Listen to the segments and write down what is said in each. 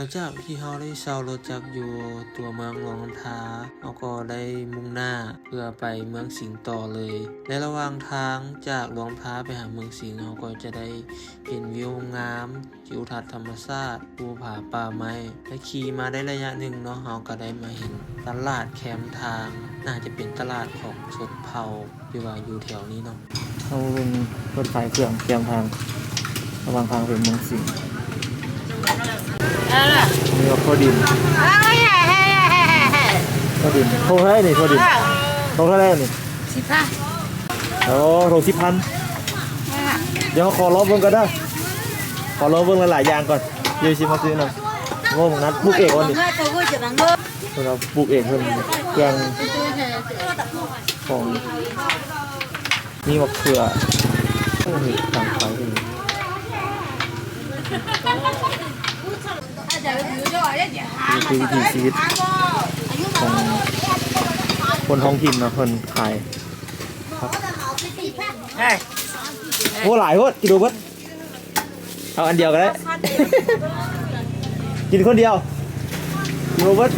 ຫຼັງຈາກທີ່ເຮົາໄດ້ເຊົ່າລົດຈັກຢູ່ຕົວເມືອງຫຼວງນ້ຳທາ, ເຮົາກໍໄດ້ມຸ່ງໜ້າເພື່ອໄປເມືອງສິງຕໍ່ເລີຍ. ໃນລະຫວ່າງທາງຈາກຫຼວງນ້ຳທາໄປຫາເມືອງສິງ, ເຮົາກໍຈະໄດ້ເຫັນວິວງາມ, ທິວທັດທຳມະຊາດ, ພູຜາປ່າໄມ້. ໄດ້ຂີ່ມາໄດ້ໄລຍະໜຶ່ງເນາະ, ເຮົາກໍໄດ້ມາເຫັນຕະຫຼາດແຄມທາງ, ໜ້າຈະເປັນຕະຫຼາດຂອງຊົນເຜົ່າ ທີ່ວ່າຢູ່ແຖວນີ້ເນາະ. ເຮົາເບິ່ງເພິ່ນຂາຍເຄື່ອງແຄມທາງ ລະຫວ່າງທາງໄປເມືອງສິງ. ນີ້ວ່າໂຄດິນ ໂຄດິນ ໂທເທົ່າໃດນີ້ ໂຄດິນ ໂທເທົ່າໃດນີ້? ສິບພັນ. ໂອ້ ໂທສິບພັນ. ດຽວຂໍລອງເບິ່ງກ່ອນເດີ ຂໍລອງເບິ່ງຫຼາຍໆຢ່າງກ່ອນ ດຽວຊິມາຊື້ນຳ. ໂອ້ ບັກນັດ ປູກເອງບໍ່ນີ້? ເພິ່ນເອົາປູກເອງ ເພິ່ນເຄື່ອງຂອງ ມີໝາກເຂືອ. ໂອ້ ເຮັດການຂາຍເອງ. ນີ້ຄືວິຖີຊີວິດຂອງຄົນທ້ອງຖິ່ນເນາະ ເພິ່ນຂາຍຜັກ. ໂອ້ ຫຼາຍໂພດ ກິນບໍ່ເບິດ. ເອົາອັນດຽວກໍໄດ້ ກິນຄົນດຽວ ກິນບໍ່ເບິດ.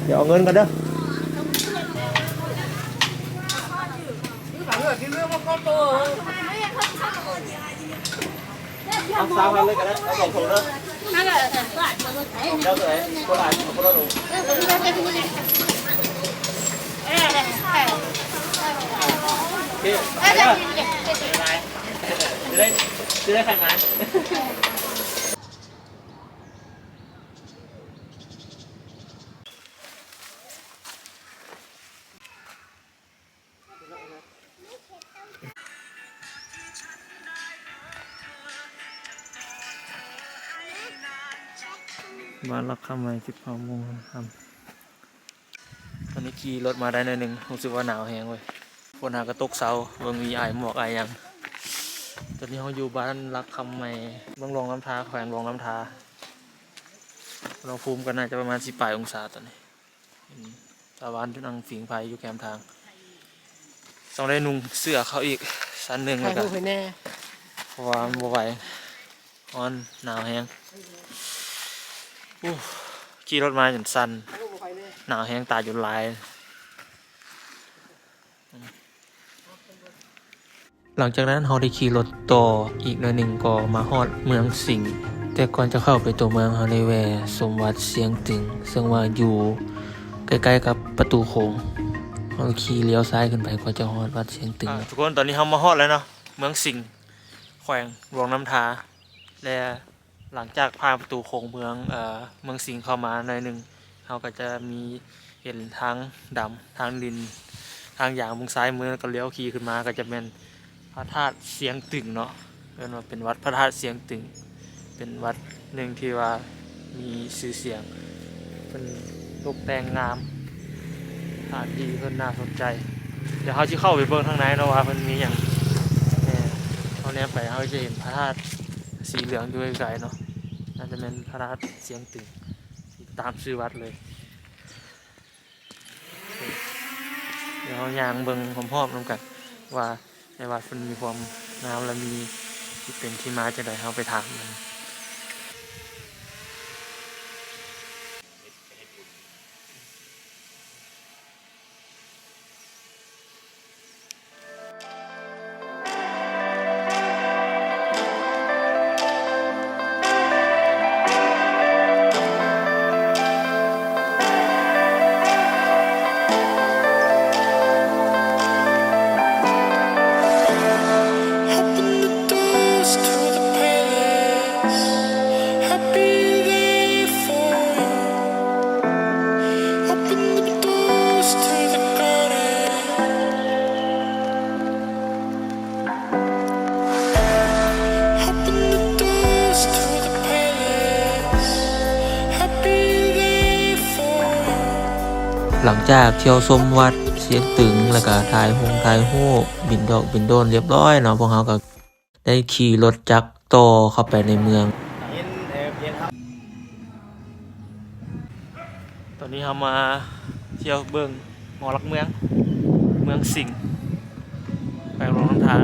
ດຽວເອົາເງິນກ່ອນເດີ. ເອົາສາມພັນເລີຍກໍໄດ້ ເອົາສອງຖົງເດີ. ແລ້ວໂຕໃດ ຄົນລະ ຄົນລະຖົງ. ໂອເຄ ໄປເດີ ບາຍບາຍ. ຊິໄດ້ ຊິໄດ້ຂາຍງານ. ບ້ານຫຼັກຄຳໃໝ່ ສິບເກົ້າໂມງ. ຕອນນີ້ຂີ່ລົດມາໄດ້ໜ້ອຍໜຶ່ງ ຮູ້ສຶກວ່າໜາວແຮງເວີຍ. ຝົນຫາກະຕົກເຊົາ ເບິ່ງມີອ້າຍໝອກອ້າຍຫຍັງ. ຕອນນີ້ເຮົາຢູ່ບ້ານຫຼັກຄຳໃໝ່ ເມືອງຫຼວງນ້ຳທາ ແຂວງຫຼວງນ້ຳທາ. ອຸນຫະພູມກໍໜ້າຈະປະມານສິບປາຍອົງສາຕອນນີ້. ເຫັນຊາວບ້ານນັ່ງຜິງໄຟຢູ່ແຄມທາງ. ຕ້ອງໄດ້ນຸ່ງເສື້ອເຂົ້າອີກຊັ້ນໜຶ່ງ ຖ່າຍຮູບໃຫ້ແດ່ ເພາະວ່າມັນບໍ່ໄຫວ. ຮ້ອນ ໜາວແຮງ. ໂອ້ ຂີ່ລົດມາຈົນສັ່ນ ໜາວແຮງ ຕາຈົນລາຍ. ຫຼັງຈາກນັ້ນເຮົາໄດ້ຂີ່ລົດຕໍ່ອີກໜ້ອຍໜຶ່ງກໍມາຮອດເມືອງສິງ. ແຕ່ກ່ອນຈະເຂົ້າໄປຕົວເມືອງ ເຮົາໄດ້ແວ່ຊົມວັດຊຽງຕຶງ ເຊິ່ງວ່າຢູ່ໃກ້ໆກັບປະຕູໂຂງ. ເຮົາຂີ່ລ້ຽວຊ້າຍຂຶ້ນໄປກໍຈະຮອດວັດຊຽງຕຶງ. ອ່າ ທຸກຄົນ ຕອນນີ້ເຮົາມາຮອດແລ້ວເນາະ ເມືອງສິງ ແຂວງຫຼວງນ້ຳທາ ແລະ ຫຼັງຈາກຜ່ານປະຕູໂຂງເມືອງ ເອີ ເມືອງສິງເຂົ້າມາໜ້ອຍໜຶ່ງ ເຮົາກໍຈະມີເຫັນທາງດຳ ທາງດິນ ທາງຢາງເບື້ອງຊ້າຍມື ແລ້ວກໍລ້ຽວຂີ່ຂຶ້ນມາ ກໍຈະແມ່ນພະທາດຊຽງຕຶງເນາະ. ເອີ້ນວ່າເປັນວັດພະທາດຊຽງຕຶງ ເປັນວັດໜຶ່ງທີ່ວ່າມີຊື່ສຽງ ເພິ່ນຕົກແຕ່ງງາມ ສະຖານທີ່ເພິ່ນໜ້າສົນໃຈ. ດຽວເຮົາຊິເຂົ້າໄປເບິ່ງທາງໃນເນາະວ່າເພິ່ນມີຫຍັງແດ່. ເຮົາແນມໄປ ເຮົາຈະເຫັນພະທາດສີເຫຼືອງຢູ່ໄກໆເນາະ ໜ້າຈະແມ່ນພະທາດຊຽງຕຶງ ຕາມຊື່ວັດເລີຍ. ດຽວເຮົາຍ່າງເບິ່ງຮອບໆນຳກັນວ່າໃນວັດເພິ່ນມີຄວາມງາມ ແລະ ມີທີ່ເປັນທີ່ມາຈັ່ງໃດ ເຮົາໄປຖາມເບິ່ງ. ຫຼັງຈາກທ່ຽວຊົມວັດຊຽງຕຶງ ແລ້ວກະຖ່າຍຮົງຖ່າຍຮູບ ບິນດອກບິນໂດຣນລຽບຮ້ອຍເນາະ, ພວກເຮົາກໍ ໄດ້ຂີ່ລົດຈັກຕໍ່ເຂົ້າໄປໃນເມືອງ. ຕອນນີ້ເຮົາມາທ່ຽວເບິ່ງຫໍຫຼັກເມືອງ ເມືອງສິງ ແຂວງຫຼວງນ້ຳທາ.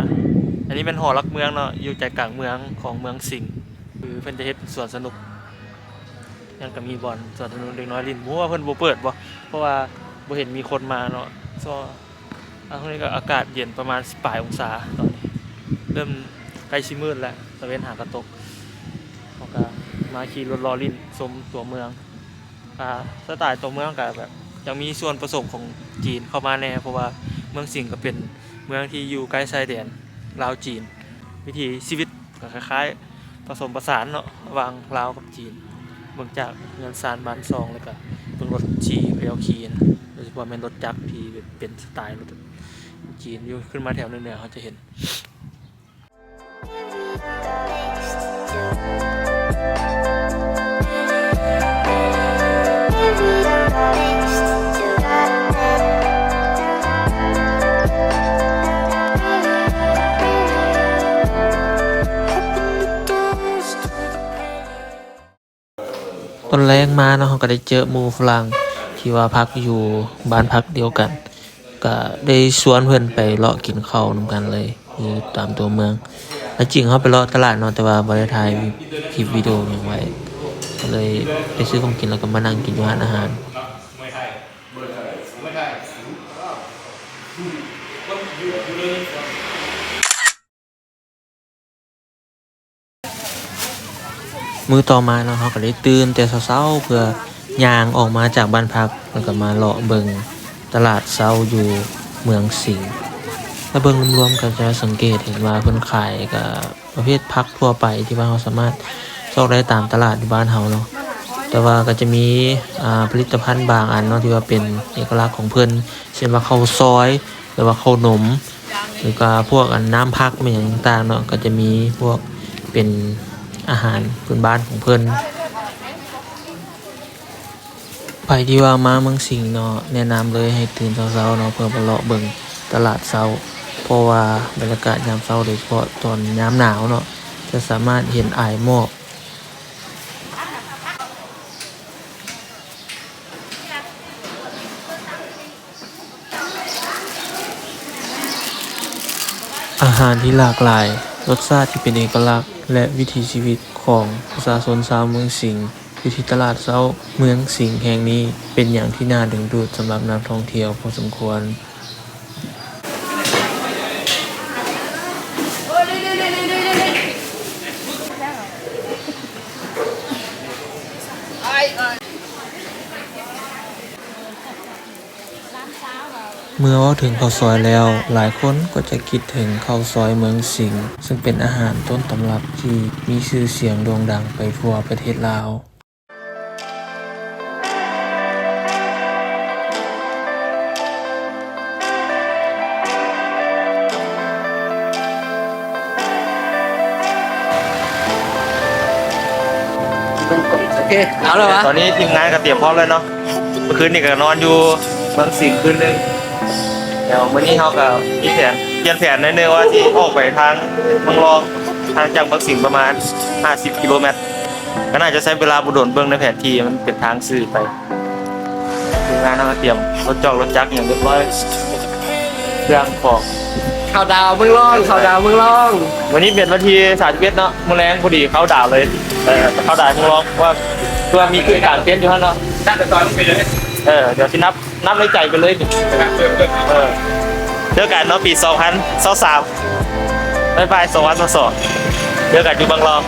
ອັນນີ້ແມ່ນຫໍຫຼັກເມືອງເນາະ ຢູ່ໃຈກາງເມືອງຂອງເມືອງສິງ. ຄືເພິ່ນຈະເຮັດສວນສະໜຸກ ຍັງກະມີບ່ອນສວນສະໜຸກເດັກນ້ອຍຫຼິ້ນ. ບໍ່ຮູ້ວ່າເພິ່ນບໍ່ເປີດບໍ່ ເພາະວ່າບໍ່ເຫັນມີຄົນມາເນາະ. ຊ່ວງ ອາ ຊ່ວງນີ້ກະອາກາດເຢັນປະມານສິບປາຍອົງສາຕອນນີ້ ເລີ່ມໃກ້ຊິມືດແລ້ວ ຕາເວັນຫາກະຕົກ. ເຮົາກະມາຂີ່ລົດລໍ້ຫຼິ້ນຊົມຕົວເມືອງ. ອາ ສະໄຕຕົວເມືອງກະແບບຍັງມີສ່ວນປະສົມຂອງຈີນເຂົ້າມາແດ່ ເພາະວ່າເມືອງສິງກະເປັນເມືອງທີ່ຢູ່ໃກ້ຊາຍແດນລາວຈີນ. ວິຖີຊີວິດກະຄ້າຍໆ ປະສົມປະສານເນາະ ລະຫວ່າງລາວກັບຈີນ. ເບິ່ງຈາກເຮືອນຊານບ້ານຊ່ອງ ແລ້ວກະເບິ່ງລົດຂີ່ພະເຍົາຂີ່ນະ ໂດຍສະເພາະແມ່ນລົດຈັກທີ່ເປັນສະໄຕລົດຈີນຢູ່. ຂຶ້ນມາແຖວເໜືອໆ ເຮົາຈະເຫັນ ຕອນແລງມາເນາະ ເຮົາກະໄດ້ເຈີໝູ່ຝຣັ່ງທີ່ວ່າພັກຢູ່ບ້ານພັກດຽວກັນ ກະໄດ້ຊວນເພິ່ນໄປເລາະກິນເຂົ້ານຳກັນເລີຍ ຢູ່ຕາມຕົວເມືອງ. ແທ້ຈິງເຮົາໄປເລາະຕະຫຼາດເນາະ ແຕ່ວ່າບໍ່ໄດ້ຖ່າຍຄລິບວິດີໂອຫຍັງໄວ້ ກະເລີຍໄປຊື້ຂອງກິນ ແລ້ວກະມານັ່ງກິນຢູ່ຮ້ານອາຫານ. ມື້ຕໍ່ມາເນາະ ເຮົາກະໄດ້ຕື່ນແຕ່ເຊົ້າໆ ເພື່ອຍ່າງອອກມາຈາກບ້ານພັກ ແລ້ວກະມາເລາະເບິ່ງຕະຫຼາດເຊົ້າຢູ່ເມືອງສິງ. ຖ້າເບິ່ງລວມໆ ກະຈະສັງເກດເຫັນວ່າເພິ່ນຂາຍກະປະເພດຜັກທົ່ວໄປ ທີ່ວ່າເຮົາສາມາດຊອກໄດ້ຕາມຕະຫຼາດຢູ່ບ້ານເຮົາເນາະ. ແຕ່ວ່າກະຈະມີ ອາ ຜະລິດຕະພັນບາງອັນເນາະ ທີ່ວ່າເປັນເອກະລັກຂອງເພິ່ນ ເຊັ່ນວ່າເຂົ້າຊອຍ ຫຼືວ່າເຂົ້າໜົມ ຫຼືກະພວກອັນນ້ຳຜັກແມ່ນຫຍັງຕ່າງໆເນາະ ກະຈະມີພວກເປັນອາຫານພື້ນບ້ານຂອງເພິ່ນ. ໃຜທີ່ວ່າມາເມືອງສິງເນາະ ແນະນຳເລີຍໃຫ້ຕື່ນເຊົ້າໆເນາະ ເພື່ອມາເລາະເບິ່ງຕະຫຼາດເຊົ້າ ເພາະວ່າບັນຍາກາດຍາມເຊົ້າ ໂດຍສະເພາະຕອນຍາມໜາວເນາະ ຈະສາມາດເຫັນອາຍໝອກ. ອາຫານທີ່ຫຼາກຫຼາຍ, ລົດຊາດທີ່ເປັນເອກະລັກ ແລະ ວິຖີຊີວິດຂອງປະຊາຊົນຊາວເມືອງສິງ ຢູ່ທີ່ຕະຫຼາດເຊົ້າເມືອງສິງແຫ່ງນີ້ ເປັນຫຍັງທີ່ໜ້າດຶງດູດສຳລັບນັກທ່ອງທ່ຽວພໍສົມຄວນ. ເມື່ອເວົ້າເຖິງເຂົ້າຊອຍແລ້ວ, ຫຼາຍຄົນກໍຈະຄິດເຖິງເຂົ້າຊອຍເມືອງສິງ, ເຊິ່ງເປັນອາຫານຕົ້ນຕຳລັບທີ່ມີຊື່ສຽງໂດ່ງດັງໄປທົ່ວປະເທດລາວ. ໂອເຄ ເອົາແລ້ວຫວາ? ຕອນນີ້ທີມງານກໍຕຽມພ້ອມແລ້ວເນາະ. ເມື່ອຄືນນີ້ກໍນອນຢູ່ເມືອງສິງຄືນໜຶ່ງ, ແລ້ວມື້ນີ້ເຮົາກໍມີແຜນ ປ່ຽນແຜນໜ້ອຍໜຶ່ງ ວ່າຊິອອກໄປທາງເມືອງລອງ, ຫ່າງຈາກເມືອງສິງປະມານຫ້າສິບກິໂລແມັດ. ກໍໜ້າຈະໃຊ້ເວລາບໍ່ດົນ, ເບິ່ງໃນແຜນທີ່ມັນເປັນທາງຊື່ໄປ. ທີມງານເຮົາກໍຕຽມລົດຈອກລົດຈັກຫຍັງຮຽບຮ້ອຍ ເຄື່ອງຂອງ. ເຂົ້າດາວເມືອງລອງ, ເຂົ້າດາວເມືອງລອງ. ມື້ນີ້ເປັນວັນທີສາມສິບເອັດເນາະ, ມື້ແລງພໍດີເຂົ້າດາວເລີຍ. ເອີ ເຂົ້າດາວເມືອງລອງ ເພາະວ່າ ເພາະວ່າມີຈຸດກາງເຕັນຢູ່ຫັ້ນເນາະ. ຕັ້ງແຕ່ຕອນນີ້ໄປເລີຍ. ເອີ ດຽວຊິນັບ ນັບໃນໃຈໄປເລີຍ. ເອີ ເຈີກັນເນາະ ປີສອງພັນຊາວສາມ. ບາຍບາຍ ສອງພັນຊາວສອງ ເຈີກັນຢູ່ເມືອງລອງ.